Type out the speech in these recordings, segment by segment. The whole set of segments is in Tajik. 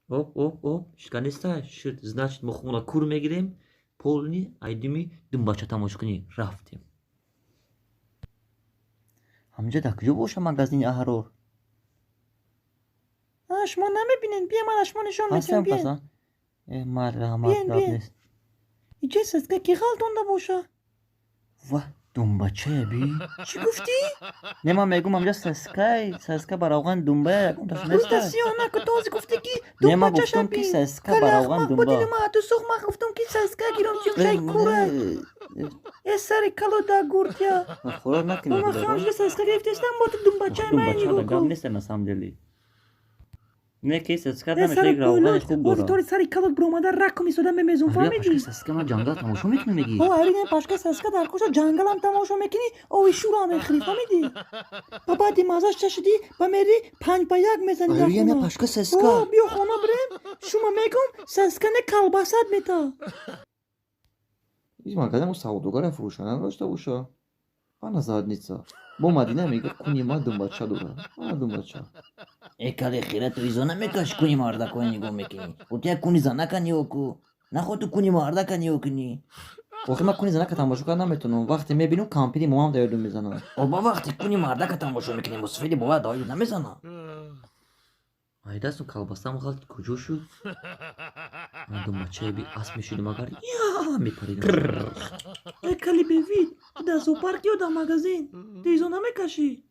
Оп, оп, оп, шиканиста шуд. Значит, мо хона кур мегирем, полный айдими думбача тамошо кунӣ рафтем. Ҳамҷа дар куҷо боша магазини Аҳрор? Шумо намебинед, бия, ман шумо нишон медиҳам. Ҳастам. Бия. Паса, марҳамат. Биен, Гап биен. нест. Иҷа саска ки ғалтонда боша. Ва, думбачая би. Чӣ гуфтӣ? Не, ман мегум, ҳамҷа саскай, саска ба равған думба ягонташ неста. Гуфта сиёҳ наку, този гуфтӣ, ки Не, ман думбачаша гуфтам, ки бин. саска ба равған Кали ахмақ, бо думба. дили ма ту сух, ман гуфтам, ки саска гирам, чимшай кура э сари кало да гуртя. Хӯрок накунӣ. Ман хам шуда саска гирифтестам, бо ту думбачаи ман Думбача нигоҳ да гап кун. нест, на самом деле. Не, ки саска Э намешава, сари равғани пойлоч хуб бози дорад. тори сари калот биромада ракум истода мемезум, фаҳмидӣ? Пашка саска ман ҷангал тамошо мекунам, мегӣ? О, арина пашка саска дар куша ҷангалам тамошо мекунӣ, ови шурам мехӯрӣ, фаҳмидӣ? Ба баъди маззаш чашидӣ, ба мери 5 ба 1 мезанӣ дар Ария хона. Пашка саска. О, биё хона бирем, шума мегум, саска не, колбасат мета. Ин магазин мо савдогара фурӯшанда надошта боша. Ана задница. Бо Мадина мега, куни ма думбача дора. Ана думбача. Э, кали хира, ту изо намекаш, куни мардакоя нигоҳ мекунӣ. Ту як куни занака нигоҳ ку. Нахоҳ ту куни мардака нигоҳ кунӣ. Охир ман куни занака тамошо карда наметавонам. Вақте мебинам, кампири момам да ёдум мезанад. Оба, вақте куни мардака тамошо мекунӣ, мусофири бова да ёд намезана. Ай, дастум колбасам ғалт куҷо шуд? Ман думбачае би асп мешудам, агар я мепаридам. Э, кали бевид, ту дар зоопарк ё дар магазин? Ту изо намекашӣ?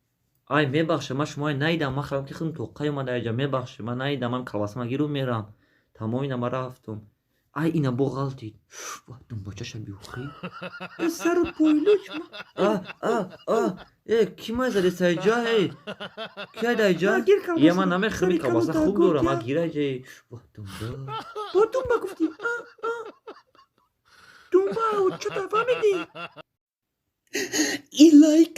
Ай, мебахшед, ман шумоя наидам, ман хаёл ки худам тоққай омада иҷа. Мебахшед, ман наидам, ман колбасама гиру мерам. Тамом, ина ман рафтум. Ай, ина бо ғалтид. Ва, думбачаша биухӣ. Э, сару пойлуч. А, а, а, э, ки май задеса иҷа, эй? Ки айда иҷа? Гир колбаса. Е, ман намехӯрам, Сари колбаса калота хуб дорам, гуртя. ман гира иҷа. Ва, думба. Бо думба гуфтӣ? А, а. Думба, чута фаҳмидӣ? И лайк.